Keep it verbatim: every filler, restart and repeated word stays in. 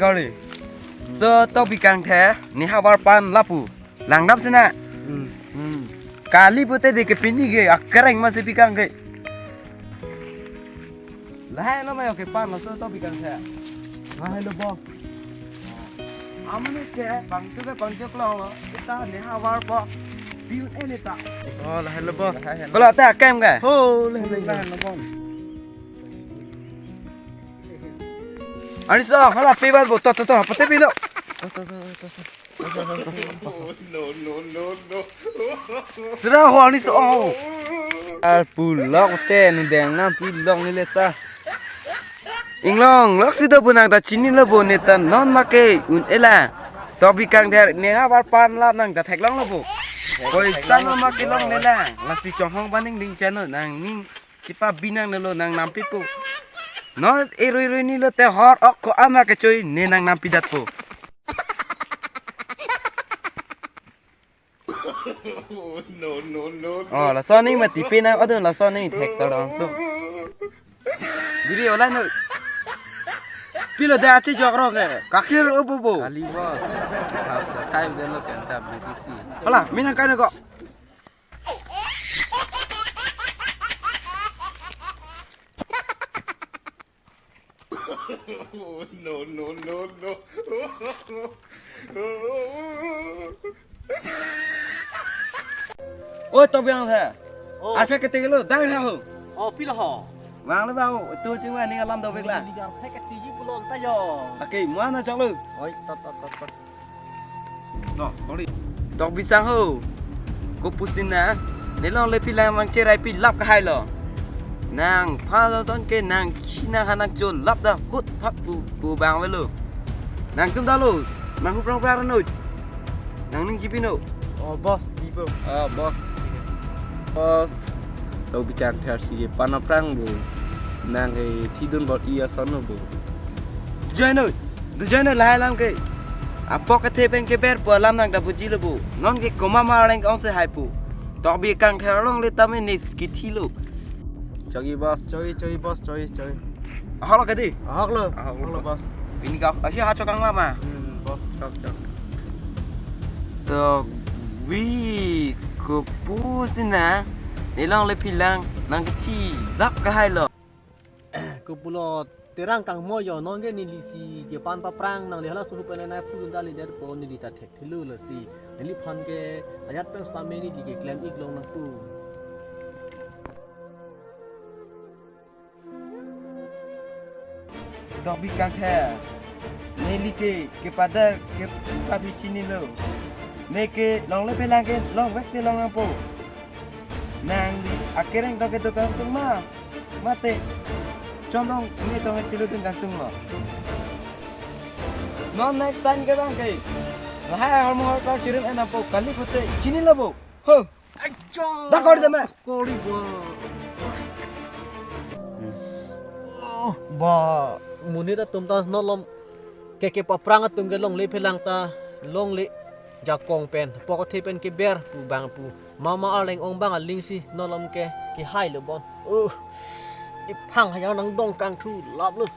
Sorry. So, Tokbi Kangthir, ne havar pan lapu. Langdam sina. Hmm. Hmm. Kali pute de ke pini ke, akereng masih pikang ke. Lahai lo mayo ke pan lo, so Tokbi Kangthir. Lahai lo, boss. Amonit ke, bangtu ke, bangtu klong lo. Ita ne havar po. Piun en ita. Oh, lahai lo, boss. Lahai lo. Kalau ata kem ke? Ho, lahai lo. Lahai lo, boss. Ani so, hala pe ba bo, to, to, to, pate pilo. To, to, to, to, to. No, no, no, no. Sira ho ani so. Ar pulok te nu deng nam pulok ne le sa. Inglong, lok si do bu nang ta chinilo bo, ne ta non ma ke un-e lang. Tokbi Kangthir ne havar pan lap nang ta theklonglo bo. Koi sang ma kelongle lang. Lasi chonghong baning ding channel nangning chipa binang nelo nang nampi po. Non irui irui ni lo te hor ok ko ama kechoi ne nang nampi dat po. No, no, no, no. Oh, laso aning mati pe nang, adun laso aning thek sa dong tu. Diri ola no. Pilo da ati jok rok ke. Kakir upu bo. Kali, boss. Thap sa thai den lo kan ta B T C. Hala, minang kai ko. No, no, no, no. Oi, Tokbi Kangthir. Oh. Arpek kete kilo, dang tha ho. Oh, pilo ho. Vang le ba ho, tu chingwa ning alam do bek la. Di arpek kete ji pulo ta yo. Ake, mana chok lo. Oi, tot, tot, tot, tot. No, sorry. Tokbi sangho. Kopusi na, ne longle phelang nang cherai pi lap kahai lo. Nang pha lo ton ke nang khina ha nang cho lap da hut phat pu pu bang velo. Nangtum da lo, nang huprang prang noi. Nangning ji pino. Oh, boss, di po. Oh, boss. Boss. Tokbi Kangthir si ke pan aphrang bo. Nang ke thidun bor iya sono bo. Join noi. Dujoi noi lahai alam ke. Apok kethe pen keber pu alam nang ta buji lo bo. Non ke komat ma areng ong se hai pu. Tokbi Kangthir along le tame ne kithi lo. Chogi, boss. Chogi, chogi, boss, chogi, chogi. Ahok lo ke di? Ahok lo. Ahok lo, ahok lo, boss. Pini ka ahi ha chokang lama. Hmm, boss. Chok, chok. Tokbi, kopusi na, ne longle phelang nang kithi lap kahai lo. Kopulo Terang Kangmo yo, non ke neli si kepan paprang nang le hala suhu pen nai pulun dali der po, neli ta thekthelo lasi. Neliphan ke ajat pen sitame neli keklem ik long nangpo. Tokbi Kangthir. Neli ke kepadar ke papi chinilo. Ne ke longle phelang ke longvek te long nangpo. Nangli akereng tong ke dokang tung ma. Mate. Chomrong ne tong ke chiludun kangtung lo. Non next time ke bang ke. Lahai hormu hor kar chirin enam po kali pute chinilo bo. Ho. Ajo. Da kori deme. Kori bo. Oh, ba, monit atum ta nolom ke kepaprang atum ke longle phelang ta longle jakong pen apok kethe pen keber pu bang pu. Mama arleng ong bang aling si nolom ke kehai lo bon. Uh, iphang hayang nang dong kangthu lap lo.